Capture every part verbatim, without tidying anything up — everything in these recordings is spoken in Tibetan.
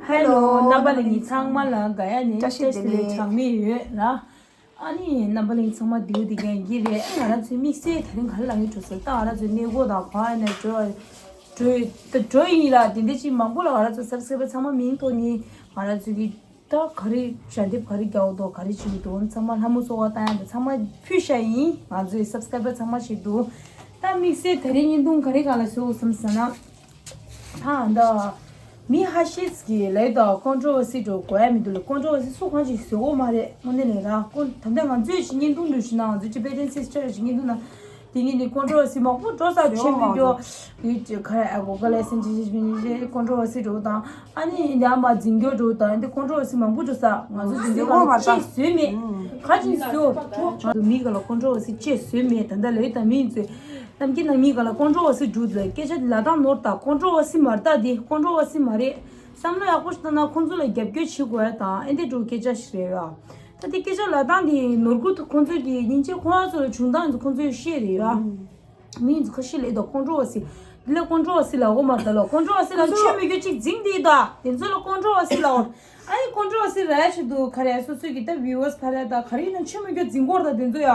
ཧེ་ལོ། རྣམ་པ་ལྷན་རྒྱས་ཚང་མ་ལ་ག་ཡ་ནས་བཀྲ་ཤིས་བདེ་ལེགས། གྲངས་མེད་ཡོད་ར། ཨ་ནི་རྣམ་པ་ལྷན་རྒྱས་ཚང་མ་བདེ་པོ་བདེ་རྐྱང་ཡིན་གྱི་རེད། ང་རང་ཚོའི་དམིགས་བསལ་དེ་རིང་ག་རེ་ལབ་ཀྱི་འདུག་ཟེར་ན། ད་ང་རང་ཚོའི་གནས་སྐོར་དང་ག་ཡ་ནས་འགྲོ་འགྲོ་ད་འགྲོ་ཡིན་ལ། དེ་འདྲ་ཅིག་མང་པོ་ལ་ང་རང་ཚོ་སབ་སི་ཀ་རའེ་བར་ཚང་མ་མིང་ཐོག་ནས་ང་རང་ཚོ་གི་ད་ག་རེ་ཞལ་འདེབས་ག་རེ་རྒྱག་འདུག་ག་རེ་བྱེད་ཀྱི་འདུག་ཚང་མ་ལྷ་མོ་ཚོགས་པ་བཏང་ཡ་འདི་ཚང་མ་ཕུལ་བཞག་ཡིན། ང་ཚོའི་སབ་སི་ཀ་རའེ་བར་ཚང་མ་ཞིག་འདུག་ད་དམིགས་བསལ་དེ་རིང་བརྙན་ཐུང་ག་རེ་སྒང་ལ་བཟོས་བསམ་ཟེར་ན། ད་ད་མི་ཁ་ཤས་ཀྱིས་ལབ་ད་ཀོན་ཊོ་ཝར་སི་འདྲ་དགོས་ཡ་མི་འདུག་ལབ། ཀོན་ཊོ་ཝར་སི་སུ་གང་ཞིག་བཟོ་གི་མ་རེད། དངོས་གནས་ལབ་ན་ཀོན་ད་ལྟ་ང་ཚོས་ཅིག་བརྙན་ཐུང་འདྲ་ཞིག་ནང་ང་ཚོའི་ཊི་བེ་ཊན་སིས་ཊར་ཞིག་བརྙན་ཐུང་ནང་དེ་ངས་ནི་ཀོན་ཊོ་ཝར་སི་མང་པོ་འགྲོ་ས་ཆེན་པོ་འགྲོ་ཡིད་ཀྱི་ཁ་ཨ་གོ་ག་ལ་སེམས་ཅན་ཅིག་མི་ཅིག་ཀོན་ཊོ་ཝར་སི་འདྲ་དང་། ཨ་ནི་འདི་ཨ་མ་འཛིན་སྐྱོར་འདྲ་དང་། འདི་ཀོན་ཊོ་ཝར་སི་མང་པོ་འགྲོ་ས། ང་ཚོ་འཛིན་སྐྱོར་ག་ལ་ཅིག་བཟོས་མེད། ཁ་ཅིག་བཟོས། ང་ཚོ་མི་ག་ལ་ཀོན་ཊོ་ཝར་སི་ཅིག་བཟོས་མེད། ད་ལྟ་ལབ་ད་མི་ཚོས་རྣམ་རྒྱལ་ནང་མི་ག་ལ་ཀོན་ཊོ་ཝར་སི་འདྲ་ལབ་སྐད་ཆ་ལབ་སྟངས་ནོར། ད་ཀོན་ཊོ་ཝར་སི་མ་རེད། ད་འདི་ཀོན་ཊོ་ཝར་སི་མ་རེད། བསམ་བློ་ཡག་པོ་ཞིག་བཏང་ན་ཁོང་ཚོ་ལ་རྒྱབ་སྐྱོར་བྱེད་དགོས་ཡ་དང་ཨེ་འདྲ་འདྲ་སྐད་ཆ་ཞིག་རེད་ཡ། ད་དེ་སྐད་ཆ་ལབ་སྟངས་དེ་ནོར་གི་འདུག་ཁོང་ཚོས་ཀྱི་སྙིང་རྗེ་ཁོ་རང་ཚོ་ལ་བྱུང་སྟངས་ཚོ་ཁོང་ཚོས་ཤེས་རེད་ཡ། མི་ཚོ་ཁ་ཤས་ལབ་ད་ཀོན་ཊོ་ཝར་སི། འདི་ལ་ཀོན་ཊོ་ཝར་སི་ལབ་དགོས་མ་རེད་ད་ལོ། ཀོན་ཊོ་ཝར་སི་ལ་ཁོང་ཚོ་ཆོས་མི་རྒྱུད་ཅིག་འཛིང་དེ་ད་དེ་ཚོ་ལ་ཀོན་ཊོ་ཝར་སི་ལབ་དགོས། ཨ་ནི་ཀོན་ཊོ་ཝར་སི་རེད་ཞིག་འདུག་ག་རེ་སོ་སོའི་གི་ད་བིའུ་ཝར་སི་ག་རེ་ད་ག་རེ་ཡིན་ན་ཆོས་མི་རྒྱུད་འཛིང་དགོས་རེད་ད་དེ་ཚོ་ཡ།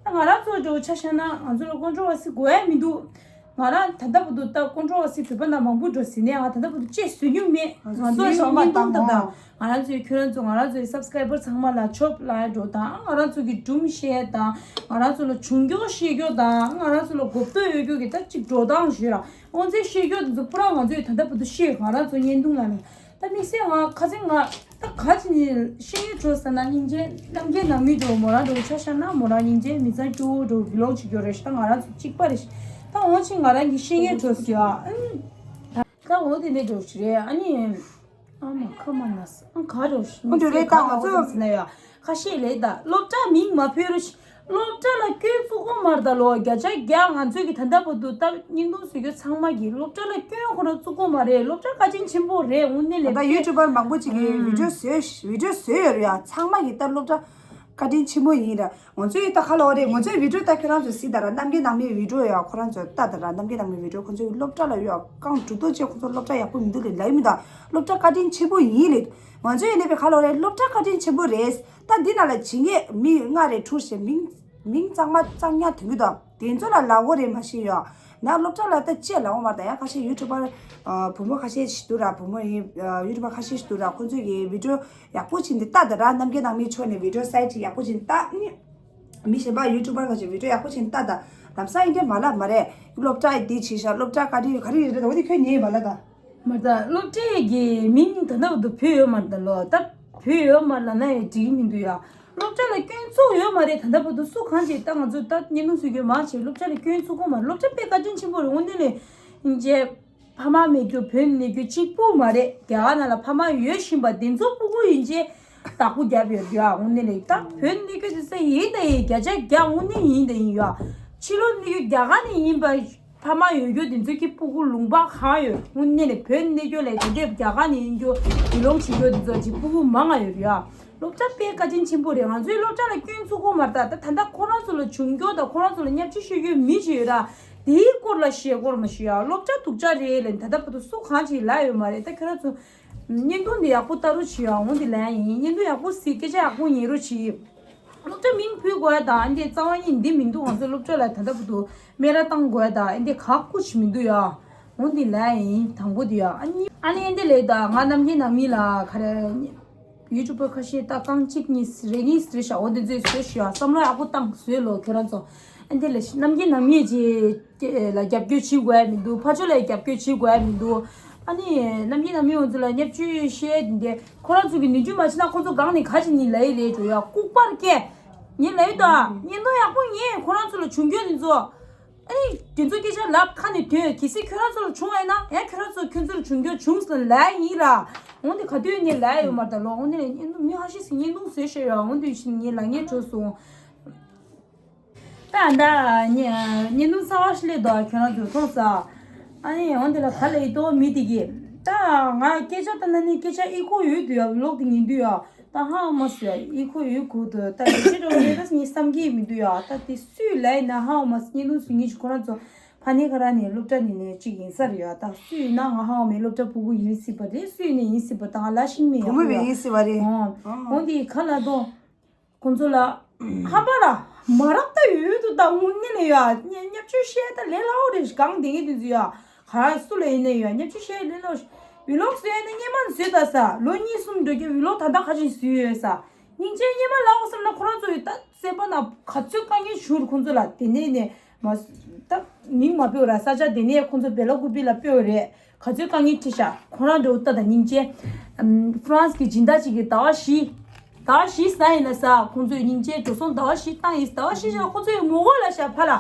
ད་ང་རང་ཚོ་འདྲ་ཆ་བཞག་ན་ང་ཚོ་ལ་ཀོན་ཊོ་ཝར་སི་དགོས་ཡ་མི་འདུག་ང་རང་ད་ལྟ་བར་དུ་ད་ཀོན་ཊོ་ཝར་སི་བོད་པ་ནང་མང་པོ་འགྲོ་ཟིན་ནས་ང་ད་ལྟ་བར་དུ་ཅེས་བཟོ་མྱོང་མེད། ང་ཚོ་ཚོའི་ཞོགས་བརྙན་ཐུང་དང་དང་། ང་རང་ཚོའི་ཁྱོད་རང་ཚོ་ང་རང་ཚོའི་སབ་སི་ཀ་རའེ་བར་ཚང་མ་ལ་ཆོབ་ལ་འགྲོ་དང་། ང་རང་ཚོ་གི་སྒྲུང་བཤད་དང་། ང་རང་ཚོ་ལ་བྱུང་རྒྱུ་བཤད་རྒྱུ་དང་། ང་རང་ཚོ་ལ་གོ་བསྡུར་ཡོད་རྒྱུ་གི་ད་ཅིག་འགྲོ་སྟངས་ཞུས་ར། འོན་ཚེ་བཤད་རྒྱུ་དེ་ཚོ་པུ་ར་ང་ཚོས་ད་ལྟ་བར་དུ་བཤད། ང་རང་ཚོ་བརྙན་ཐུང་ལ་ནས་ད་དམིགས་བསལ་ང་ཁ་སང་ང་ད་ག་ཅི་ནས་བཤད་ཡོད་འགྲོ་ཟེར་ན། སྙིང་རྗེ་རྣམ་རྒྱལ་ནང་མི་འགྲོ་མོ་རང་འགྲོ་ཆ་བཞག་ན་མོ་རང་སྙིང་རྗེ་མི་ཚང་སྐྱོ་བོ་འགྲོ་བི་ལོག་བྱེད་རྒྱུ་རེད་ཤག་ད་ང་རང་ཚོ་གཅིག་པ་རེད་ཤག་ད་འོན་ཅིག་ང་རང་གི་བཤད་ཡོད་འགྲོ་ཟེར་ཡ། ཨ་ནི་ད་འོ་དེ་ནས་འགྲོ་ཞིག་རེད། ཨ་ནི་ཨ་མ་ཁ་མ་ན་ས་ཨ་ག་རེ་ཞིག་ཨ་འདྲ་རེད། ད་ང་ཚོ་ཟེར་ན་ཡ། ཁ་ཤས་ལབ་ད་སློབ་གྲྭ་མིང་མ་འབོད་རོགས་ཞེས། སློབ་གྲྭ་ལ་སྐྱོན་བཙུགས་དགོས་མ་རེད་ད་ལོ། བརྒྱ་ཆ་བརྒྱ་ང་ཚོས་ཀྱི་ད་ལྟ་བར་དུ་ད་བརྙན་ཐུང་བཟོ་རྒྱུ་ཚང་མ་གིས་སློབ་གྲྭ་ལ་སྐྱོན་ཁོ་རང་བཙུགས་དགོས་མ་རེད། སློབ་གྲྭ་བཀའ་དྲིན་ཆེན་པོ་རེད། དངོས་གནས་ལས་ད་ཡུ་ཊུབ་པར་མང་པོ་ཅིག་གིས་ཨུམ་བི་ཌིའོ་བཟོས་བི་ཌིའོ་བཟོས་ཡོད་རེད་ཡ། ཚང་མ་གིས་ད་སློབ་གྲྭ་བཀའ་དྲིན་ཆེན་པོ་ཡིན་ར། ང་ཚོས་ད་ག་ལབ་རེད། ང་ཚོའི་བི་ཌིའོ་ད་ཁྱོད་རང་ཚོས་གཟིགས་ད་ར། རྣམ་རྒྱལ་ནང་མིའི་བི་ཌིའོ་ཡ་ཁོ་རང་ཚོས་ལྟ་ད་ར། རྣམ་རྒྱལ་ནང་མིའི་བི་ཌིའོ་ཁོ་ཚོའི་སློབ་གྲྭ་ལ་ཡོད་རྐང་དྲུག་ཏོ་ཅན་ཁོ་ཚོ་སློབ་གྲྭ་ཡག་པོ་མི་འདུག་ལབ་ལབ་ཡིན་མི་ད། སློབ་གྲྭ་བཀའ་དྲིན་ཆེན་པོ་ཡིན་ལབ། ང་ཚོས་ཡིན་ནའི་བས་ག་ལབ་རེད། སློབ་གྲྭ་བཀའ་དྲིན་ཆེན་པོ་རེད། ད་འདི་ནང་ལ་བྱེད་མཁན་མི་ལྔ་རེ་དྲུག་ཞེ་མིང་མིང་གཙང་མ་གཙང་ཉག་དོན་གྱི་དང་དེ་ཚོ་ལ་ལབ་དགོས་རེད་མ་ཤེས་ཡོད། ན་སློབ་གྲྭ་ལ་ད་ཅེས་ལབ་དགོས་མ་རེད་ད། ཡང་ཁ་ཤས་ཡུ་ཊུབ་པར་བུ་མོ་ཁ་ཤས་ཤིག་འདུག་ར། བུ་མོ་ཡིན་ཡུ་ཊུབ་པར་ཁ་ཤས་ཤིག་འདུག་ར། ཁོ་ཚོས་གི་བི་ཌིའོ་ཡག་པོ་བྱིན་ཏེ་ལྟ་ད་ར། རྣམ་རྒྱལ་ནང་མིའི་ཕྱོགས་ནས་བི་ཌིའོ་སའིཊ་ཡག་པོ་བྱིན་ལྟ་ནི། མི་གཞན་པ་ཡུ་ཊུབ་པར་ཁ་ཤས་བི་ཌིའོ་ཡག་པོ་བྱིན་ལྟ་ད། ལམ་སང་ཡིན་དེ་མ་ལབ་མ་རེད། སློབ་གྲྭ་འདི་བྱས་ཤག་སློབ་གྲྭ་བཀའ་དྲིན་ག་རེ་རེད་ད། འོ་དེ་ཁྱོད་ཉན་མ་ལབ་ད། མ་ད་སློབ་གྲྭའི་གི་མིང་ད་ལྟ་བར་དུ་བོད་ཡོད་མ་རེད་ད་ལོ། ད་བོད་ཡོད་མ་རེད་ལབ་ན་ཡང་འགྲིག་གི་མི་འདུག་ཡ། སློབ་གྲྭ་ལ་སྐྱོན་བཙུགས་ཡོད་མ་རེད། ད་ལྟ་བར་དུ་སུ་གང་ཅིག་ད་ང་ཚོ་ད་བརྙན་ཐུང་བཟོ་རྒྱུ་མང་ཆེ་སློབ་གྲྭ་ལ་སྐྱོན་བཙུགས་གོ་མ་རེད། སློབ་གྲྭ་དཔེ་བཀའ་དྲིན་ཆེན་པོ་རེད། དངོས་གནས་ནས་ཡིན་ཅེ། ཕ་མ་མེད་རྒྱུ་བོད་ནས་རྒྱུ་གཅིག་པུ་མ་རེད། རྒྱ་གར་ནང་ལ་ཕ་མ་ཡོད་བཞིན་པ་དེ་ཚོ་སྤུ་གུ་ཡིན་ཅེ་བདག་པོ་རྒྱབ་ཡོད་རྒྱུ་ཨ། དངོས་གནས་ལས་ད་བོད་ནས་རྒྱུ་དེ་ཚོ་ཡིན་ད་ཡིན། བརྒྱ་ཆ་བརྒྱ་དངོས་གནས་ཡིན་ད་ཡིན་ཡོད་ཨ། ཕྱི་ལོགས་ནས་རྒྱུ་རྒྱ་གར་ནས་ཡིན་པ་ཕ་མ་ཡོད་རྒྱུ་དེ་ཚོ་གི་སྤུ་གུ་ལུང་པ་གང་ཡོད། དངོས་གནས་ལས་བོད་ནས་རྒྱུ་ལས་དེ་འདྲས་རྒྱ་གར་ནས་ཡིན་རྒྱུ་དེ་ལོང་བྱེད་རྒྱུ་དེ་ཚོ་གི་སྤུ་གུ་མང་ང་ཡོད་རྒྱུ་ཨ། སློབ་གྲྭ་དཔེ་བཀའ་དྲིན་ཆེན་པོ་རེད། ང་ཚོའི་སློབ་གྲྭ་ལ་སྐྱོན་བཙུགས་གོ་མ་རེད་ད། ད་ད་ལྟ་ཁོ་རང་ཚོ་ལ་བྱུང་རྒྱུ་དང་ཁོ་རང་ཚོ་ལ་བརྙས་བཅོས་ཤོད་རྒྱུ་མི་ཞིག་ཡོད་ར། དེའི་སྐོར་ལ་བཤད་སྐོར་མ་ཞུ་ཡ། སློབ་གྲྭ་སྡུག་ཅག་རེད་ལབ་ད་ལྟ་བར་དུ་སུ་གང་ཅིག་ལབ་ཡོད་མ་རེད། ད་ཁྱོད་རང་ཚོ་བརྙན་ཐུང་འདི་ཡག་པོ་ལྟ་རོགས་བྱེད་ཡ། འོང་འདི་ལན་ཡིན། བརྙན་ཐུང་ཡག་པོ་གཟིགས། སྐད་ཆ་ཡག་པོ་ཉན་རོགས་བྱེད། སློབ་གྲྭ་མིང་ཕུད་དགོས་ཡ་དང་ཨ་འདི་རྩ་བ་ཉིད་འདི་མི་འདུག་ང་ཚོ་སློབ་གྲྭ་ལ་ད་ལྟ་བར་དུ་སྨད་ར་བཏང་དགོས་ཡ་དང་ཨ་འདི་ག་སྐུ་ཅི་མི་འདུག་ཡ། འོང་འདི་ལན་ཡིན། དང་པོ་འདི་ཡ། ཨ་ནི་ཨ་ནི་ཨ་འདི་ལས་ད་ང་རྣམ་རྒྱལ་ནང་མི་ལ་ག་རེ། ཡུ་ཊུབ་པར་ཁ་ཤས་ད་རྐང་གཅིག་གཉིས་རེ་གཉིས་རེ་ཤག་འོ་དེ་ཚོས་བཟོས་ཤག་ཡ། བསམ་བློ་ཡག་པོ་བཏང་བཟོས་ལོ་ཁྱོད་རང་ཚོ། ཨ་འདི་ལ་རྣམ་རྒྱལ་ནང་མི་ཅིག་ལ་རྒྱབ་སྐྱོར་བྱེད་དགོས་ཡ་མི་འདུག་ཕར་ཕྱོགས་ལ་རྒྱབ་སྐྱོར་བྱེད་དགོས་ཡ་མི་འདུག་ཨ་ནི་རྣམ་རྒྱལ་ནང་མི་འོ་ཚོ་ལ་བརྙས་བཅོས་བཤད་འདི་ཁོ་རང་ཚོ་གི་ནུས་རྒྱུ་མ་བྱེད་ན་ཁོ་ཚོ་སྒང་ནས་ག་ཅིག་ནི་ལབ་ཡི་རེད་འགྲོ་ཡ། ལྐུགས་པར་སྐད་ངས་ལབ་ཡི་ད། བརྙན་ཐུང་ཡག་པོ་ཉན། ཁོ་རང་ཚོ་ལ་བྱུང་རྒྱུ་དེ་ཚོ། ཨ་ནི་དེ་ཚོ་སྐད་ཆ་ལབ་ཁ་ནས་ཐོན། གལ་སྲིད་ཁྱོད་རང་ཚོ་ལ་བྱུང་བ་ཡིན་ན་ཡང་ཁྱོད་རང་ཚོ་ཁྱོད་ཚོ་ལ་བྱུང་རྒྱུ་བྱུང་ཟེར་ལབ་ཡིན་ར། འོན་ཏེ་ག་དུས་ངས་ལབ་ཡོད་མ་རེད་ད་ལོ། འོན་ཏེ་ལས་བརྙན་ཐུང་མི་ཧ་ཤི་སི་བརྙན་ཐུང་བཟོས་ཤེས་ཡོད། འོན་ཏེ་ཤི་ངས་ལབ་ངས་བྲོས་སོང་། ད་ད་བརྙན་ཐུང་གསར་བ་ཞིག་སླེབས་འདུག་ཁྱོད་རང་ཚོས་མཐོང་ས། ཨ་ནི་འོན་ཏེ་ལ་ག་ལ་ཡིད་དོ་མི་དེ་གི་ད་ང་སྐད་ཆ་ད་ན་ནི་སྐད་ཆ་ཨི་ཁོ་ཡོད་དུས་ཡ་ལོག་དེ་ཉིན་དུས་ཡ། ད་ཧ་མ་སི་ཡ་ཨི་ཁོ་ཡོད་ཁུ་དུ་ད་ཡོད་ཤི་འགྲོ་གི་རེད། ད་ངས་བསམ་གྱི་མི་འདུག་ཡ། ད་དེ་སུས་ལབ་ཡིན་ན་ཧ་མ་སི་བརྙན་ཐུང་སུ་ངེད་ཀྱི་ཁོ་རང་ཚོ་ ཕ་ནི་ཁ་ར་ནས་སློབ་གྲྭ་ནས་ནས་གཅིག་ཡིན་ས་རེད་ཡ། ད་སུ་ཡིན་ན་ང་ཧ་འོ་མའི་སློབ་གྲྭ་ཕྲུ་གུ་ཡིན་སྲིད་པ་རེད། སུ་ཡིན་ནས་ཡིན་སྲིད་པ་ད་ང་ལ་ཤིང་མི་བུ་ཡག་མོ་པོ་ཡིན་ཡ་སྲིད་པ་རེད། ཨོ་ཨོ་འདི་ཁ་ལ་དོ། ཁོང་ཚོ་ལ་ཧམ་པ་ལ་མ་རབས་ད་ཡོད་དུ་ད་དངོས་གནས་ལ་ཡ་བརྙས་བརྙས་བཅོས་བཤད་ད་ལས་སླ་བོ་རེད། གང་དེ་ངེས་དུས་ཚོད་ཡ་ག་སུ་ལ་ཡིན་ན་ཡ་བརྙས་བཅོས་བཤད་ལས་སླ་བོ་ཞིག་ཝི་ལོག་བཟོས་ན་སྔན་མ་བཟོས་ད་ས་ལོ་གཉིས་གསུམ་འགྲོ་རྒྱུ་ཝི་ལོག་ད་ལྟ་ག་ཅིག་བཟོས་ཡོད་ས། སྙིང་རྗེ་སྙེ་མ་ལགས་བསམ་ན་ཁོ་རང་ཚོ་ཡི་ད་སེམས་པ་ན་ག་ཚོད་དཀའ་ངལ་བྱུང་རུ་ཁོང་ཚོ་ལ་དེ་ནས་ནས་མ་ད་མིང་མ་སྤོས་ར་ས་ཆ་དེ་ནས་ཁོང་ཚོ་བེ་ལ་ཀུ་པི་ལ་སྤོས་རེད། ག་ཚོད་དཀའ་ངལ་འཕྲད་ཤག་ཁོ་རང་འདྲ་བོ་ལྟ་དང་སྙིང་རྗེ། ཨམ་ཧྥ་རན་སི་གི་སྦྱིན་བདག་ཅིག་གིས་ཟླ་བ་བཞི། ཟླ་བ་བཞི་ཟ་ཡིན་ན་ཟ་ཁོང་ཚོས་སྙིང་རྗེ་འགྲོ་སོང་ཟླ་བ་བཞི་བཏང་ཡིན། ཟླ་བ་བཞི་ཞག་ཁོང་ཚོས་ངོ་རྒོལ་ལ་ཤ་ཕ་ལ།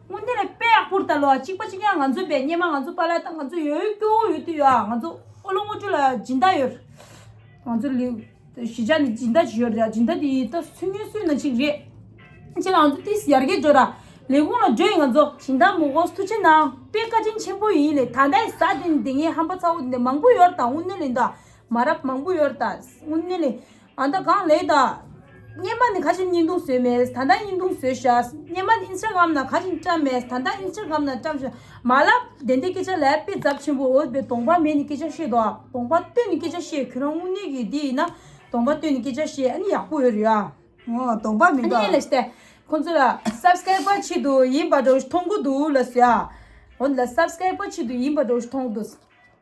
དངོས་གནས་ལ་དཔེ་ཡག་པོར་ལྟ་ལོ། གཅིག་པ་གཅིག་རྐྱང་ང་ཚོ་བས་སྙེ་མ་ང་ཚོ་པ་ལ་ད་ང་ཚོ་ཡོད་སྐྱོ་བོ་ཡོད་དུས་ཡ་ང་ཚོ་ཨོ་ལོ་ངོ་སྤྲོད་ལ་སྦྱིན་བདག་ཡོད། ང་ཚོ་ལི་གཞིས་ཆགས་ནས་སྦྱིན་བདག་ཅིག་ཡོད་རེད། སྦྱིན་བདག་དེ་ཡིས་ད་ཚུལ་ངན་སུས་ན་ཅིག་རེད། ཅེས་ང་ཚོ་ཏིས་ཡར་རྒྱས་འགྲོ་ར། ལས་ཁུངས་ལ་འགྲོ་ཡིན། ང་ཚོ་སྦྱིན་བདག་མོ་གོ་ཐུགས་རྗེ་གནང་། དཔེ་བཀའ་དྲིན་ཆེན་པོ་ཡིན་ལེ། ད་ལྟའི་ས་དེ་འདི་ངའི་ཧམ་པ་ཚ་བོ་འདི་མང་པོ་ཡོད་ད། དངོས་གནས་ལེ་ད་མ་རབས་མང་པོ་ཡོད་ད། དངོས་གནས་ལེ། ཨ་ད་གང་ལེ་ད། སྙེ་མ་ནི་ག་ཅིག་བརྙན་ཐུང་བཟོས་མེད། ད་ལྟ་བརྙན་ཐུང་བཟོས་ཤག་སྙེ་མ་ནི་ཨིན་སི་ཊ་གྷ་རམ་ན་ག་ཅིག་བཀྲམ་མེད། ད་ལྟ་ཨིན་སི་ཊ་གྷ་རམ་ན་བཀྲམ་ཤག་མ་ལབ་དེ་འདྲའི་སྐད་ཆ་ལབ་དཔེ་ཚབས་ཆེན་པོ་འོ་བའི་གདོང་པ་མེད་ནི་སྐད་ཆ་བཤད་དོ། གདོང་པ་སྟོན་ནི་སྐད་ཆ་བཤད། ཁྱོད་རང་དངོས་གནས་ཀྱི་འདི་ཡིན་ན་གདོང་པ་སྟོན་ནི་སྐད་ཆ་བཤད་ཨ་ནི་ཡག་པོ་ཡོད་རེད་ཨ། ཨོ་གདོང་པ་མི་ཨ་ནི་འདུག་ཨེ་ལ་སྟེ། ཁོང་ཚོ་ལ་སབ་སི་ཀ་རའི་བར་ཆེད་དུ་ཡིན་པ་འདྲ་བོ་ཞིག་མཐོང་གི་འདུག་ལ་ཟེར་ཨ། འོ་ལ་སབ་སི་ཀ་རའི་བར་ཆེད་དུ་ཡིན་པ་འདྲ་བོ་ཞིག་མཐོང་གི་འདུག་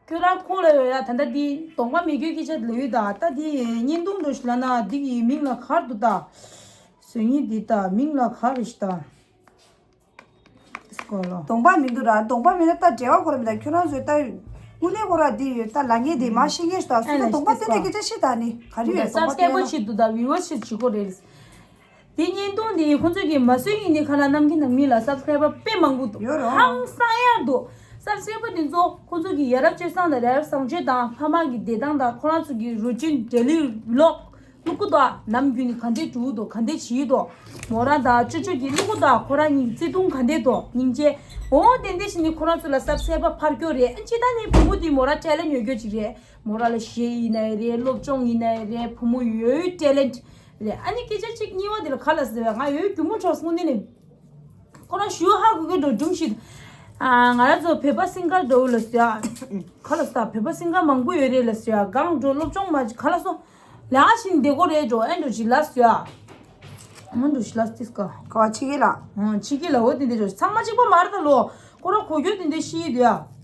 ཁྱོད་རང་ཁོང་ལ་ཡོད་ཡ། ད་ལྟ་འདི་གདོང་པ་མི་དགོས་སྐད་ཆ་ལ་ཡོད་ད། ད་འདི་བརྙན་ཐུང་འདྲ་བོ་ཞིག་ལ་ན་འདི་གི་མིང་ལ་ག་རེ་འདུག་ད། བཟོ་མཁན་འདི་ད་མིང་ལ་ག་རེ་ཞིག་ད། སྐོར་ལོ། གདོང་པ་མི་འདུག་ར། གདོང་པ་མེད་ན་ད་འབྲེལ་བ་ཁོ་ར་མེད། ད་ཁྱོད་རང་ཚོས་ད་དངོས་གནས་ཁོ་ར་འདི་ཡོད་ད་ལ་ངས་འདི་མ་ཤེས་མཁན་ཞིག་ད་སུ་ད་གདོང་པ་བསྟན་ནས་སྐད་ཆ་བཤད་ད་ནི་ག་རེ་ཡོད། གདོང་པ་སབ་སི་ཀ་རའི་བར་ཆེད་དུ་ད་བིའུ་ཝར་ཤིབ་བྱེད་དགོས་རེད། དེ་བརྙན་ཐུང་འདི་ཁོང་ཚོས་ཀྱིས་མ་བཟོས་ཡིན་ནི་ཁ་ལ་ནམ་རྒྱུན་ནང་མི་ལ་སབ་སི་ཀ་རའི་བར་དཔེ་མང་པོ་འདུག་ཡོད་རོ། ཧང་སང་ཡག་འདུག་སབ་སི་ཀ་རའི་བར་འདི་ཚོ་ཁོང་ཚོ་གི་ཡ་རབས་སྤྱོད་བཟང་དང་ར་རབ་བཟང་སྤྱོད་དང་ཕ་མ་གི་བདེ་ཐང་དང་ཁོ་རང་ཚོ་གི་རུ་ཅིན་ཌེ་ལི་ཝི་ལོག་ལུ་གུ་དོ་ནམ་རྒྱུན་ནི་ག་འདྲས་འགྲོ་དོ་ག་འདྲས་བྱེད་དོ། མོ་རང་དང་ཅོ་ཅོ་གི་ལུ་གུ་དང་ཁོ་རང་གཉིས་བརྩེ་དུང་ག་འདྲས་དོ་སྙིང་རྗེ། འོ་དེ་འདྲས་ཞིག་ནི་ཁོ་རང་ཚོ་ལ་སབ་སི་ཀ་རའི་བར་འཕར་སྐྱོ་རེད། ཨ་ཅི་ད་ནི་བུ་མོ་དེ་མོ་རང་ཊེ་ལེན་ཡོད་རྒྱུ་ཅིག་རེད། མོ་རང་ལ་གཞས་ཡིན་ནའི་རེད། སློབ་སྦྱོང་ཡིན་ནའི་རེད། བུ་མོ་ཡོད་ཊེ་ལེན་རེད། ཨ་ནི་སྐད་ཆ་གཅིག་གཉིས་པ་དེ་ལ་ག་ལ་ཟེར་བས་ང་ཡོད་རྒྱུ་མོ་ཆོག་སོང་ནི་ནི། ཁོ་རང་ཞུ་ཧ་གོ་གི་འགྲོ་སྒྲུང་ཞིག་ཨ་ང་རང་ཚོ་བོད་པ་སིང་གར་འགྲོ་ལ་ཟེར་ཡ། ག་ལ་ཟེར་བོད་པ་སིང་གར་མང་པོ་ཡོད་རེད་ལ་ཟེར་ཡ། གང་འགྲོ་སློབ་སྦྱོང་མ་ག་ལ་སོང་། ལ་ཞིག་འདི་གོ་རེད་འགྲོ་ཨེ་འགྲོ་ཞིག་ལ་ཟེར་ཡ། ཨ་འགྲོ་ཞིག་ལ་ཏིས་ཀ་ག་བ་ཆི་གི་ལ། ཨ་ཆི་གི་ལ་འོ་དེ་འདི་འགྲོ་ཚང་མ་གཅིག་པ་མ་རེད་ད་ལོ། ཁོ་རང་གོ་རྒྱུ་དེ་འདི་ཤི་ཡི་འདུག་ཡ།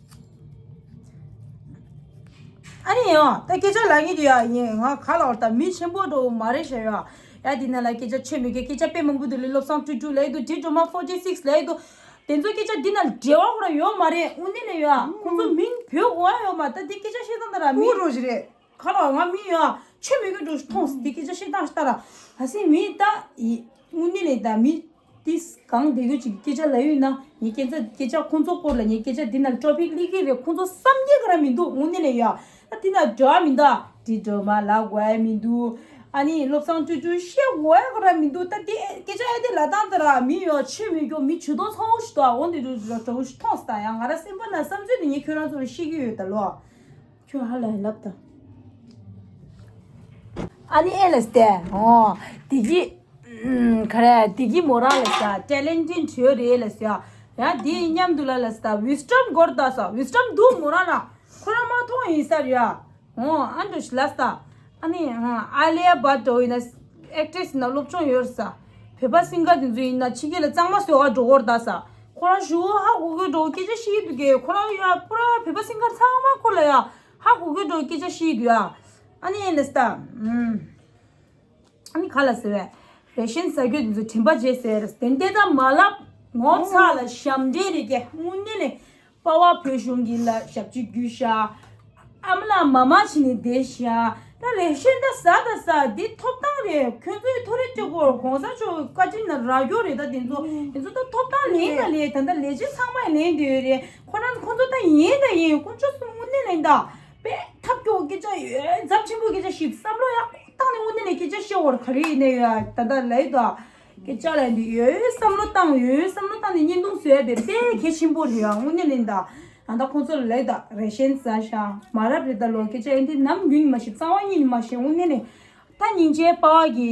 ཨ་ནི་ཡང་ད་སྐད་ཆ་ལ་ངེས་དུ་ཡ་ཡིན། ང་ག་ལ་བར་ད་མི་ཆེན་པོ་འགྲོ་མ་རེད་ཤ་ཡ། ཡ་འདི་ན་ལ་སྐད་ཆ་ཆེ་མི་དགོས། སྐད་ཆ་དཔེ་མང་པོ་འདུག་ལེ། བློ་བཟང་སྤྲུལ་སྤྲུལ་ལ་ཡི་དུ་ཌི་ཌོ་མ་ཕོར་ཊི་སིགས་ལ་ཡི་དུ། དེ་ཚོ་སྐད་ཆ་འདི་ན་འབྲེལ་བ་ཁོ་རང་ཡོད་མ་རེད། དངོས་གནས་ལ་ཡ་ཁོང་ཚོ་མིང་བོད་གོ་བ་ཡོད་མ་ད་འདི་སྐད་ཆ་བཤད་སྟངས་ད་ར་མི་རོ་ཞིག་རེད། ག་ལ་ང་མི་ཡ་ཆེ་མི་དགོས་འགྲོ་མཐོང་སི་དེ་སྐད་ཆ་བཤད་སྟངས་ཤ་ད་ར། ད་སི་མི་ད་ཡི་དངོས་གནས་ལ་ད་མི། ཏིས་གང་དེ་གོ་ཅིག་སྐད་ཆ་ལ་ཡོད་ན་ངའི་སྐད་ཆ་སྐད་ཆ་ཁོང་ཚོ་སྐོར་ལ་ངའི་སྐད་ཆ་འདི་ན་ཊོ་པིག་ལི་ཀི་རེད། ཁོང་ཚོ་བསམ་རྒྱུ་ག་ར་མི་འདུག་དངོས་གནས་ལ་ཡ། ད་འདི་ན་འགྲོ་བ་མི་འདུག་ཌི་ཌོ་མ་ལ་གོ་ཡ་མི་འདུག་ཨ་ནི་བློ་བཟང་སྤྲུལ་སྤྲུལ་བཤད་གོ་ཡ་ག་ར་མི་འདུག་ད་དེ་སྐད་ཆ་ཨེ་དེ་ལ་ཏང་ད་ར་མི་ཡ་ཆེ་མི་གོ་མི་ཇུས་གཏོགས་ཚ་བོ་ཞིག་འདུག་འོ་འདི་འདྲ་འདྲ་འདྲ་བོ་ཞིག་མཐོང་སི་ད་ཡ། ང་ར་སེམས་པ་ན་བསམ་ཚུལ་དེ་ངས་ཁྱོད་རང་ཚོ་ལ་བཤད་ཀྱི་ཡོད་ད་ལོ། ཁྱོད་ཧ་ལས་ལབ་ད། ཨ་ནི་ཨེ་ལ་སྟེ། ཨོ། དེ་གི་ཨུམ། ག་རེ་དེ་གི་མོ་རང་ལ་ས་ཊེ་ལེན་ཊི་བྲིས་ཡོད་རེད་ལ་ས། ཡ་དེ་མཉམ་དུ་ལ་ལ་ས་ཝི་སི་ཊམ་སྐོར་ད་ས་ཝི་སི་ཊམ་འདུག་མོ་རང་ལ་ཁོ་རང་མ་མཐོང་ཡིན་ས་རེད་ཡ། ཨོ་ཨ་འདྲ་ཞིག་ལ་ས། ཨ་ནི་ཨ་ལི་ཡ་བྷ་ཊ་འདྲ་བོ་ཡིན་ན་ཨེག་ཊི་རེ་སི་ཡིན་ན་སློབ་སྦྱོང་ཡོད་རེད་ས། བོད་པ་སིང་གར་དེ་ཚོ་ཡིན་ན་ཕྱི་རྒྱལ་ལ་གཙང་མ་བཟོ་ག་འགྲོ་གི་རེད་ད་ས། ཁོ་རང་ཞུ་ཧ་གོ་གི་འགྲོ་སྐད་ཆ་བཤད་ཀྱི་འདུག་གས། ཁོ་རང་ཡ་པུ་ར་བོད་པ་སིང་གར་ཚང་མ་ཁོ་ལ་ཡ་ཧ་གོ་གི་འགྲོ་སྐད་ཆ་བཤད་ཀྱི་འདུག་ཡ། ཨ་ནི་ཨེ་ལ་ས་ད། ཨུམ། ཨ་ནི་ག་ལ་ཟེར་བས། རེ་ཤན་ཟ་རྒྱུ་དེ་ཚོ་དྲན་པ་བརྗེད་ཟེར་དེ་འདྲ་ད་མ་ལབ། ངོ་ཚ་ལ་ཞབས་འདྲེན་རེད་ཀྱེ་དངོས་གནས་ནས། པ་ཕ་བོད་གཞུང་གི་ལ་ཞབས་ཕྱི་རྒྱུ་ཤ། ཨ་མ་ལ་མ་མ་བྱས་ནས་བསྡད་ཤ། ད་རེ་ཤན་ད་ཟ་ད་ཟ་འདི་ཐོབ་ཐང་རེད། ཁྱོད་ཚོའི་ཐོ་རེ་སྤྲད་སྐོར་གོང་ས་མཆོག་བཀའ་དྲིན་ལ་རག་རྒྱུ་རེད། ད་དེ་ཚོ་དེ་ཚོ་ད་ཐོབ་ཐང་ལེན་ད་ལེན་ད་ད་ལས་བྱེད་ཚང་མས་ལེན་བསྡད་ཡོད་རེད། ཁོ་རང་ཁོ་ཚོ་ད་ཡིན་ད་ཡིན་དཀོན་མཆོག་གསུམ་དངོས་གནས་ལེན་ད། དཔེ་ཐབས་སྐྱོ་སྐད་ཆ་ཡོད་ཚབས་ཆེན་པོ་སྐད་ཆ་ཞིག་བསམ་བློ་ཡག་པོ་བཏང་ནས་དངོས་གནས་ནས་སྐད་ཆ་བཤད་བར་ག་རེ་ཡིན་ནའི་ཡ་ད་ལྟ་ལས་ད་སྐད་ཆ་ལ་འདི་ཡོད་བསམ་བློ་བཏང་ཡོད་བསམ་བློ་བཏང་ནས་བརྙན་ཐུང་བཟོས་པའི་དཔེ་གལ་ཆེན་པོ་རེད་ཡ། དངོས་གནས་ལས་ད་ད་ལྟ་ཁོང་ཚོ་ལ་ལས་ད་རེ་ཤན་ཟ་ཤ་མ་རབས་རེད་ད་ལོ་སྐད་ཆ་ཡིན་དེ་ནམ་རྒྱུན་མ་ཤེས་རྩ་བ་ཉིད་ནས་མ་ཤེས་དངོས་གནས་ནས་ད་སྙིང་རྗེ་པ་བ་གི་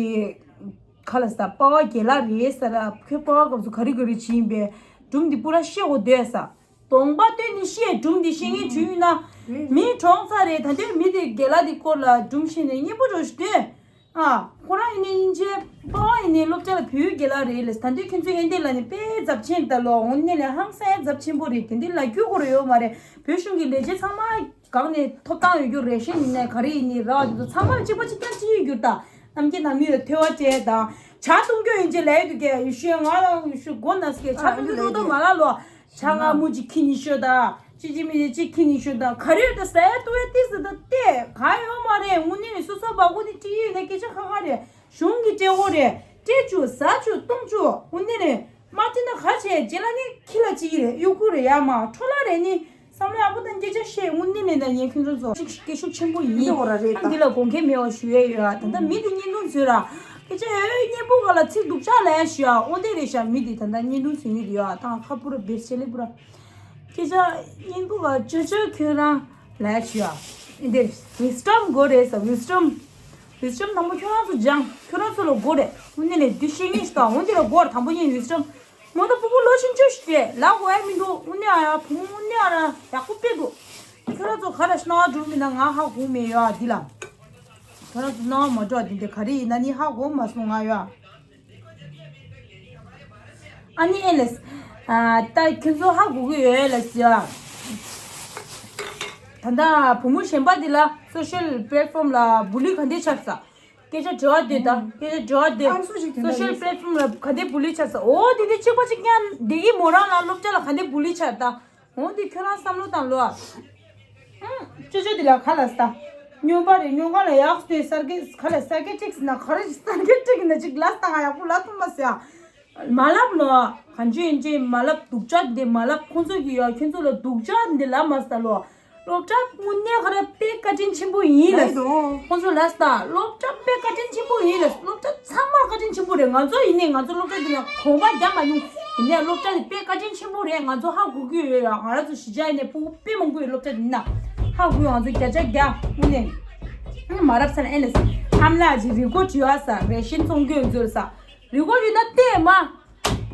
ག་ལ་ས་པ་བ་རྒན་ལགས་རེད་ས་ར་ཁོས་པ་བ་སྐབས་སུ་ག་རེ་ག་རེ་བྱས་ཡིན་པས། སྒྲུང་འདི་པུ་ར་བཤད་དགོས་འདོད་ས། གདོང་པ་སྟོན་ནས་བཤད་སྒྲུང་འདི་བཤད་མཁན་བྱུང་ཡོད་ན། མི་གྲོངས་ཚར་རེད། ད་དུང་མི་དེ་རྒན་ལགས་དེ་སྐོར་ལ་སྒྲུང་བཤད་ནས་སྙན་པོ་འགྲོ་ཞུ་དོན། ཨ། ཁོ་རང་ཡིན་ནའི་དབྱིན་ཇིའི་པ་ཡིན་ནའི་སློབ་གྲྭ་ལ་བོད་ཡིག་རྒན་ལགས་རེད་ལས། ད་དུང་ཁྱོད་ཚོའི་ཨེ་འདི་ལ་ནི་དཔེ་རྫབ་ཆེན་ད་ལོ་འོང་ནས་ལས་ཧང་སང་རྫབ་ཆེན་པོ་རེད། དེ་འདི་ལ་རྒྱུ་ཁོ་ར་ཡོད་མ་རེད། བོད་གཞུང་གི་ལས་བྱེད་ཚང་མ་གང་ནས་ཐོབ་ཐང་ཡོད་རྒྱུ་རེ་ཤན་ཡིན་ནའི་ག་རེ་ཡིན་ནའི་ར་བ་དེ་ཚོ་ཚང་མ་གཅིག་པ་གཅིག་རྐྱང་གཅིག་ཡིན་རྒྱུ་ད། ནམ་མཁའི་ནང་མི་ལ་ཐོས་པ་བྱས་དང་། ཇ་བཏུང་རྒྱུ་ཡིན་ཅེས་ལས་འདུག་གས། ཡེ་ཤེས་ང་རང་ཡེ་ཤེས་མགོ་ན་སྐད་ཇ་བཏུང་རྒྱུ་རུ་ཏོ་མ་ལ་ལོ། ཇ་ང་མུ་ཅིག་ཁྱི་ནི་ཤོད་ད། ཅི་ཅི་མི་ཅི་ཅི་ཁྱི་ནི་ཤོད་ད། ག་རེ་ད་ཟས་ཏུ་ཨེ་ཏི་སི་ད་ཏེ་ག་ཡོད་མ་རེད། དངོས་གནས་ནས་སོ་སོ་བ་གུ་ནི་ཏི་ཡོད་ན་སྐད་ཆ་ཁ་ཁ་རེད། གཞུང་གི་སྤྲད་འོ་རེད། སྤྲད་བཅུག་ཟ་བཅུག་བཏུང་བཅུག་དངོས་གནས་རེད། མ་སྤྲད་ན་ག་བྱས་རྗེས་ལ་ནི་ཁྱི་ལ་ཅི་ཡི་རེད། གཡོག་པོ་རེད་ཡ་མ་འཕྲོ་ལ་རེད་ནི། བསམ་བློ་ཡག་པོ་དང་སྐད་ཆ་བཤད་དངོས་གནས་ནས་ད་ཉན་ཁྱོད་ཚོ་ཚོ་ཤུགས་སྐད་ཤུགས་ཆེན་པོ་ཡིན། འདི་འོ་ར་རེད་ད། འདི་ལ་དགོངས་འགལ་མེད་པ་ཞུ་ཡས་ཡོད་ཨ། ད་ལྟ་མི་འདི་བརྙན་ཐུང་བཟོས་ར། སྐད་ཆ་ཡོད་སྙན་པོ་ག་ལ་ཚིག་སྡུག་ཅག་ལ་ཡ་ཞུ་ཨ། འོ་དེ་རེད་ཤག་མི་འདི་ད་ལྟ་བརྙན་ཐུང་བཟོས་ཡོད་ཡོད་ཨ། ད་ཁ་པུ་ར་བེར་ཆེ་ལེ་པུ་ར། སྐད་ཆ་སྙན་པོ་ག་ཅོ་ཅོ་ཁྱོད་རང་ལ་ཡ་ཞུ་ཨ། འདི་ཝི་སི་ཊམ་དགོས་རེད་ས། ཝི་སི་ཊམ། ཝི་སི་ཊམ་དང་པོ་ཁྱོད་རང་ཚོ་སྦྱང་། ཁྱོད་རང་ཚོ་ལ་དགོས་རེད། འོ་ནི་ལས་འདི་ཤེས་ངེས་ཤིག་དང་འོ་འདི་ལ་དགོས་ར་དང་པོ་ཉིད་ཝི་སི་ཊམ། མོ་ད་ཕྲུ་གུ་ལོ་ཆུང་ཆུང་ཞིག་རེད། ལབ་དགོས་ཡ་མི་འདུག་དངོས་གནས་ཨ་ཡ་བུ་མོ་དངོས་གནས་ཨ་ར་ཡག་པོ་དཔེ་འདུག་ཁྱོད་རང་ཚོ་ག་རེ་སྣང་བ་འགྲོ་མིན་ན་ང་ཧ་གོ་མེད་ཡོད་ཨ་འདི་ལ། ཁྱོད་རང་ཚོ་སྣང་བ་མ་འགྲོ་ཨ་འདི་འདི་ག་རེ་ཡིན་ན་ནི་ཧ་གོ་མ་སོང་ང་ཡོད་ཨ། ཨ་ནི་ཨེ་ལེས། ཨ་ད་ཁྱོད་ཚོ་ཧ་གོ་གི་ཡོད་ལ་ཟེར་ཨ། ད་ལྟ་བུ་མོ་གཞན་པ་འདི་ལ་སོ་ཤལ་པེ་ལེ་ཊི་ཕོམ་ལ་བུ་ལི་ག་འདྲས་ཆགས་ས། སྐད་ཆ་དྲི་བ་འདི་དང་སྐད་ཆ་དྲི་བ་འདི། ཨང་སུ་ཞིག་དེ་འདྲ་སོ་ཤལ་ཡོད་པེ་ལེ་ཊི་ཕོམ་ལ་ག་འདྲས་བུ་ལི་ཆགས་ས། འོ་དེ་འདྲས་གཅིག་པ་གཅིག་རྐྱང་བསྡད་ཀྱི་མོ་རང་ལ་སློབ་གྲྭ་ལ་ག་འདྲས་བུ་ལི་ཆགས་ད། འོ་འདི་ཁྱོད་རང་བསམ་བློ་བཏང་ལོ་ཨ། ཅོ་ཅོ་འདི་ལ་ག་ལ་ས། སྨྱོན་པ་རེད། སྨྱོན་ཁ་ལ་ཡག་སྟེ་སར་གི་ག་ལ་སར་གི་ཊིག་སི་ན་ག་རེ་སར་གི་ཊིག་ན་ཅིག་ལ་ས་ང་ཡག་པོ་ལ་ཐུམ་པ་ཟེར་ཨ། མ་ལབ་ལོ་ཨ། གང་ཅི་ཡིན་ཅི་མ་ལབ། སྡུག་ཅག་འདི་མ་ལབ། ཁོང་ཚོ་གི་ཡོད་ཁྱོད་ཚོ་ལ་སྡུག་ཅག་འདི་ལབ་མ་ས་ལོ་ཨ། སློབ་གྲྭ་དངོས་གནས་ག་རེ་དཔེ་བཀའ་དྲིན་ཆེན་པོ་ཡིན་ལ། ཁོང་ཚོ་ལ་ས་སློབ་གྲྭ་དཔེ་བཀའ་དྲིན་ཆེན་པོ་ཡིན་ལ། སློབ་གྲྭ་ཚང་མ་བཀའ་དྲིན་ཆེན་པོ་རེད། ང་ཚོ་ཡིན་ནའི་ང་ཚོ་སློབ་གྲྭ་འདི་ན་གོམ་པ་རྒྱག་མ་མྱོང་། ཡིན་ནའི་སློབ་གྲྭ་འདི་དཔེ་བཀའ་དྲིན་ཆེན་པོ་རེད། ང་ཚོ་ཧ་གོ་གི་ཡོད་ཡ། ང་རང་ཚོ་གཞིས་ཆགས་ཡིན་ནའི་ཕྲུ་གུ་དཔེ་མང་པོ་ཡོད་སློབ་གྲྭ་འདི་ན། ཧ་གོ་ཡོད། ང་ཚོ་བརྒྱ་ཆ་བརྒྱ་དངོས་གནས། ཨ་ནི་མ་རབས་ས་ན་ཨེ་ལ་ས་ཨམ་ལགས་ཀྱི་རི་མགོ་བྲི་བ་ས་རེ་ཤན་ཚོང་སྐྱོན་འཛོལ་ས། རི་མགོ་བྲི་ན་བལྟས་མ།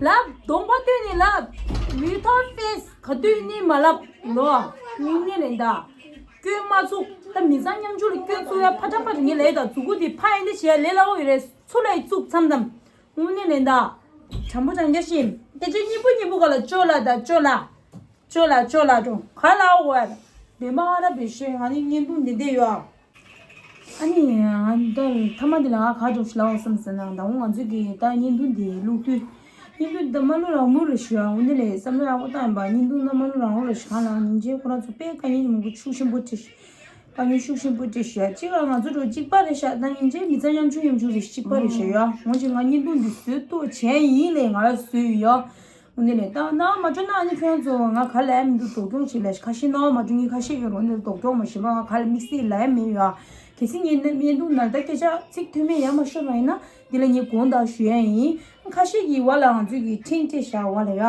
ལབ་གདོང་པ་སྟོན་ནས་ལབ། ཝི་ཐའུ་ཊི་ཕེ་སི་ག་དུས་ནི་མ་ལབ་ལོ། དངོས་གནས་ལན་ད། སྐྱོན་མ་ཚུགས། ད་མི་ཚང་ཉམ་ཆུང་ལ་སྐྱོན་ཚུགས་ཡ་ཕ་ཏྲ་ཕ་ཏྲ་ངས་ལས་ད་མཛུ་གུ་དེ་ཕ་ཡན་དེ་བྱས་ལས་ལ་འོ་ཡོད་རེད། ཚུར་ལ་ཡི་བཙུགས་མཚམས་མཚམས། དངོས་གནས་ལན་ད། དྲང་པོ་དྲང་རྒྱ་བཤད། སྐད་ཆ་སྙན་པོ་སྙན་པོ་ག་ལ་ཅོ་ལ་ད་ཅོ་ལ། ཅོ་ལ་ཅོ་ལ་ཀྲོ་ག་ལ་འོ་ཡ་ད། བེ་མ་ཨ་ར་བེ་ཤེ་ང་ནི་བརྙན་ཐུང་འདི་འདི་ཡོད་ཨ། ཨ་ནི་ང་ད་ཐ་མ་འདི་ལ་ང་ག་འགྲོ་ཤི་ལའོ་བསམ་ཟེར་ན་ད་འོ་ང་ཚོས་ཀྱི་ད་བརྙན་ཐུང་འདི་བླུག་དུས། བརྙན་ཐུང་འདི་མ་བླུག་རང་མུར་རེ་ཞུ་ཨ། འོ་འདི་ལས་བསམ་བློ་ཡག་པོ་བཏང་ཡིན་པ་བརྙན་ཐུང་འདི་མ་བླུག་རང་མུར་རེ་ཞུ་གང་ལ་ཉིན་རྗེས་ཁོ་རང་ཚོ་དཔེ་དཀའ་ངལ་མང་པོ་ཤུགས་ཆེན་པོ་འཕྲད་ཤི། དཀའ་ངལ་ཤུགས་ཆེན་པོ་འཕྲད་ཤི་ཡ་གཅིག་ལ་ང་ཚོ་འགྲོ་གཅིག་པ་རེད་ཤག་ད་ཉིན་རྗེས་མི་ཚང་ཉམ་ཆུང་ཉམ་ཆུང་རེ་གཅིག་པ་རེད་ཤག་ཡ། འོ་ཅིག་ང་བརྙན་ཐུང་འདི་བཟོས་ཏོ་བྱས་ཡིན་ལས་ང་ལ་བཟོས་ཡོད་ཡ། འོ་ནི་ལས་ད་ན་མ་འགྲོ་ན་ཨ་ནི་ཁྱོད་ཚོ་ང་ག་ལ་མི་འདུག་སྡུག་གྱོང་བྱེད་ལ་ཁ་ཤས་ན་མ་འགྲོ་ངས་ཁ་ཤས་ཡོད་རོགས་ནས་སྡུག་གྱོང་མ་བྱེད་པ་ང་ག་ལ་དམིགས་བསལ་ལ་ཡ་མེད་ཡོད་ཨ། གལ་སྲིད་ངས་ནི་བརྙན་ཐུང་ནང་ད་སྐད་ཆ་ཚིག་མཐུན་མེད་ཡ་མ་ཤོད་པ་ཡིན་ན་འདི་ལ་ངས་དགོངས་དག་ཞུ་ཡ་ཡིན། ཁ་ཤས་ཀྱི་བ་ལ་ང་ཚོས་ཀྱི་ཕྲེང་སྤྲད་བཞག་བ་ལ་ཡ།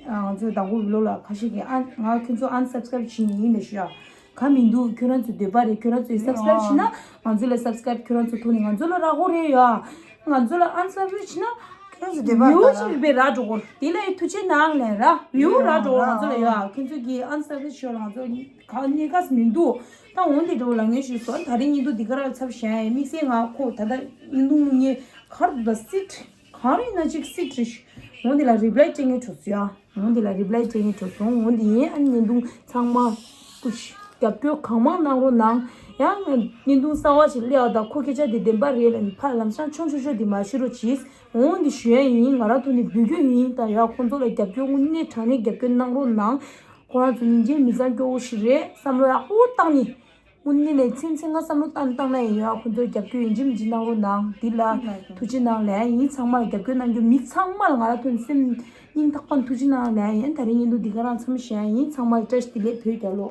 ང་ཚོས་དང་པོ་བི་ལོ་ལ་ཁ་ཤས་ཀྱི་ཨ་ང་ཁྱོད་ཚོ་ཨན་སབ་སི་ཀ་རབ་བྱེད་ནི་ཡིན་ལ་ཞུ་ཡ། ག་མི་འདུག་ཁྱོད་རང་ཚོའི་འདོད་པ་རེད། ཁྱོད་རང་ཚོས་སབ་སི་ཀ་རབ་བྱེད་ན་ང་ཚོ་ལ་སབ་སི་ཀ་རབ་ཁྱོད་རང་ཚོ་ཐོག་ནས་ང་ཚོ་ལ་རག་གོ་རེད་ཡ། ང་ཚོ་ལ་ཨན་སབ་སི་ཀ་རབ་བྱེད་ན། ཁྱོད་ཚོ་འདོད་པ་བིའུ་ཅིག་རེད་པས་རག་འགྲོ་གོ། དེ་ལ་ཐུགས་རྗེ་གནང་ལན་ར་བིའུ་རག་འགྲོ་གོ་ང་ཚོ་ལ་ཡ། ཁྱོད་ཚོ་གིས་ཨན་སབ་སི་ཀ་རབ་ཞུ་ལ་ང་ཚོ་ག་གནས་སྐབས་མི་འདུག་ད་འོན་ཏེ་འགྲོ་ལ་ངས་ཞུས་སོང་། ད་རིང་ཉིན་ཐོ་འདི་ག་ར་ཚབ་བྱས་ཡ་དམིགས་བསལ་ང་ཁོ་ད་ལྟ་ཉིན་ཐོ་ངས་གར་འདུག་ད་སིཊ། གང་རེད་ན་ཅིག་སི་ཁྲི་ཞིག་འོང་འདི་ལ་རི་པ་ལའི་སྤྲད་ངེས་གྲོགས་སུ་ཡ། འོང་འདི་ལ་རི་པ་ལའི་སྤྲད་ངེས་གྲོགས་སུ་འོང་འདི་ཡིན། ཨ་ནི་བརྙན་ཐུང་ཚང་མ་ཀུ་ཤི་རྒྱབ་སྐྱོར་གང་མང་གནང་རོགས་གནང་། ཡང་བརྙན་ཐུང་གསར་བ་ཞིག་སླེབས་པ་དང་ཁོ་སྐད་ཆ་འདི་བདེན་པ་རེད་ལ་ནི་ཕར་ལམ་སང་ཆུང་ཆུང་ཆུང་འདི་མ་ཤི་རོགས་གྱིས། འོང་འདི་ཞུ་ཡ་ཡིན། ང་རང་ཐོག་ནས་འབུལ་རྒྱུ་ཡིན། ད་ཡ་ཁོང་ཚོ་ལ་རྒྱབ་སྐྱོར་དངོས་གནས་དྲང་གནས་རྒྱབ་སྐྱོར་གནང་རོགས་གནང་། ཁོ་རང་ཚོ་ཉིན་རྗེས་མི་ཚང་སྐྱོ་བོ་ཞིག་རེད། བསམ་བློ་ཡག་པོ་བཏང་ནི། དངོས་གནས་ནས་ཚན་ཚན་ང་བསམ་བློ་བཏང་བཏང་ན་ཡིན་ཡ། ཁོ་ཚོར་རྒྱབ་སྐྱོར་ཡིན་གཅིག་མིན་གཅིག་གནང་རོགས་གནང་། འདི་ལ་ཐུགས་རྗེ་གནང་ལན་ཡིན། ཚང་མར་རྒྱབ་སྐྱོར་གནང་རྒྱུ་མི་ཚང་མ་ལ་ང་རང་ཐོག་ནས་སེམས་སྙིང་ཐག་པ་ནས་ཐུགས་རྗེ་གནང་ལན་ཡིན། ད་རིང་ཡིན་འདུག་འདི་ག་རང་མཚམས་བཞག་ཡིན། ཚང་མར་བཀྲ་ཤིས་བདེ་ལེགས། བོད་རྒྱལ་ལོ།